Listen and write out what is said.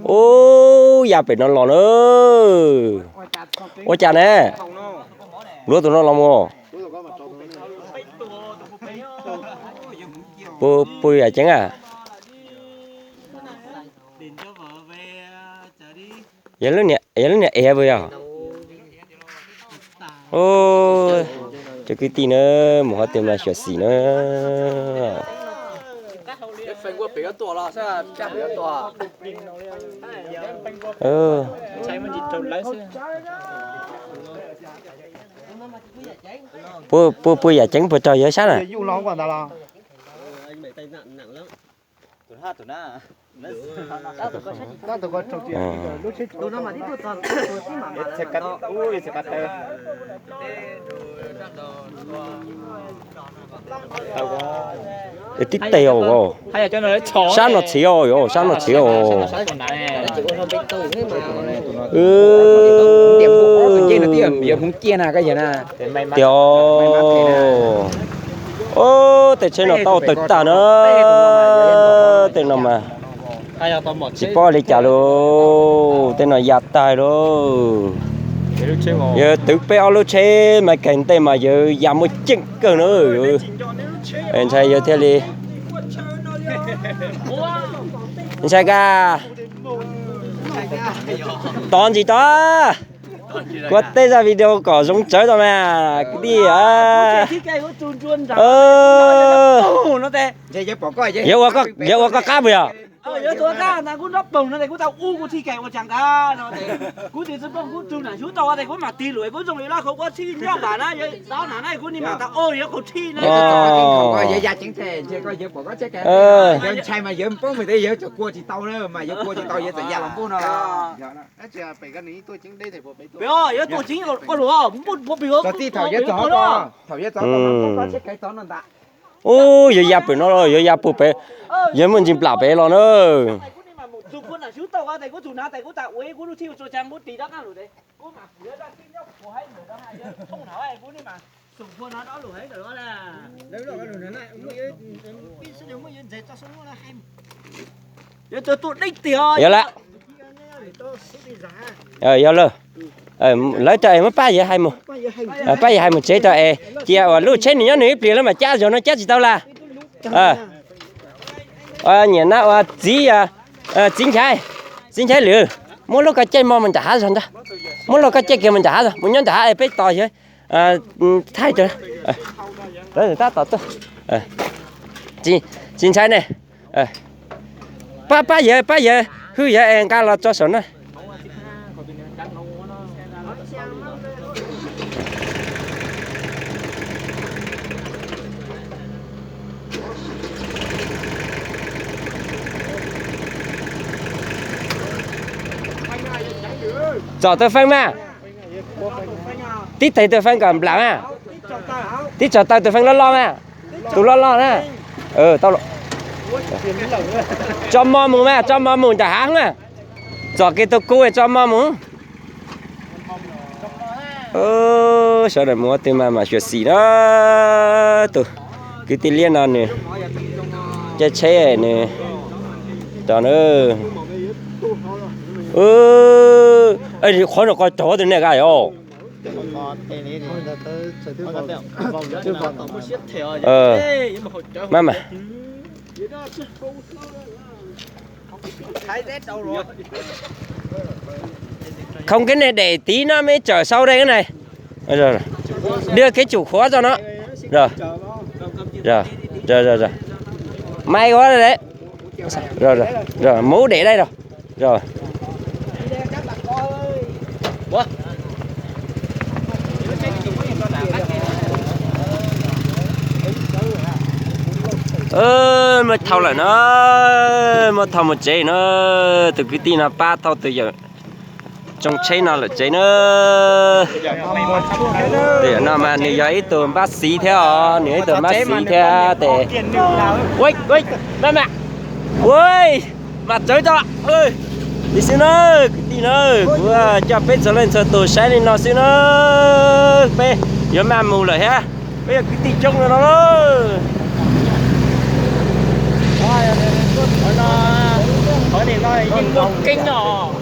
Ub, ya pem no los na. Ua cas ne? Luag tus no los mus. Puas yam ceeb a? Yog lub niag ev puas yog? Cov kwv tij na, mus qhov twg mas xyuam xim na. Puas, puas yam ceeb puas tsaug yawg sab na? Tib teg os, sab no txhiv os, sab no txhiv os. Tiag, tej tsheb no tau tawm tag na. Tej no mas tsis paub li cas lauj, tej no ya tag lauj. Yawg twv peb ob lub tsheb mas kag ntej mas yawg ya muaj ceem kawg na. Ntshai yawg thiaj li, ntshai kag. Tod ntsis tod, kuv tej zaj video kom zoo tsawv tau mas kwv tij. Yawg ua koj qab puas yog? Kuv tsis txwm pom kuv tug nam xyub tau tias kuv mam tig lus kuv zoo li loj qhov kuv txhij nyob npam na, yawg tau nam na kuv ni mam tau ua yawg qhov txhij na. Ntshai mas yawg poob mas yawg tseem kua tsis tau na, mas yawg kua tsis tau yawg txawm ya los npuj no. Yawg tuaj ceev ua luaj, txog txij thaum yawg txog, thaum yawg txog tau tsheb kais txog no ntag. Ub, yawg ya pem no los, yawg ya puag pem, yawg muaj ntsis nplam pem los na. Yog lawm. Yog lawm, lawv rau es muab pab yawg hais mus, pab yawg hais mus tsev rau es cia uas lub tsheb nws nyob nws ib pliag lawm mas cab zaum no cab tsis tau las. Nyiam na ua txiv, txiv Nchaiv, txiv Nchaiv Lwm, muab lub koj caij mo mus nram hav zog ntag, muab lub koj caij kiag mus nram hav zog, mus nyob nram hav es peb tos yawg thaij rau. Tab tom tuaj, txiv Nchaiv ne, pab pab yawg, pab yawg, hwj yawg es nqa los tso saum na. Tsom taw feej mas, tib teg taw feej kom nplam mas, tib tsom taw taw feej loj loj mas, tus loj loj na. Tso mo mus mas, tso mo mus nram hav mas, tsom kiag tus kub tso mo mus. Sawv daws mus ua twg mas mam xyuam xim na. Tus kwv tij liab no nws caij tsheb nws tos na. Qhov no qhov rau tus nej ka os. Maj mam. Không cái này để tí nữa mới chở sau đây cái này. Đưa cái chìa khóa cho nó. Rồi. Rồi, rồi, rồi, rồi. May quá đấy. Rồi, rồi, rồi, mũ để đây rồi. Rồi. Muaj thau lawm na, muaj thau mus tsev na. Tus kwv tij no pab thauj tus yawm tsoo tsheb no lawm tsev na. Tus yawm no mas nws yog ib tug npab xiv thiab os, nws yog ib tug npab xiv thiab tes. Ua, ua, maj mam, ua, mam tsawv tso. Li xwb na, kwv tij na, kuv coj peb txhua leej txhua tus saib li no xwb na. Peb yuav maj mus lawm thiab, peb yog kwv tij coob no no. Qhov nim no yeej muaj keeb no.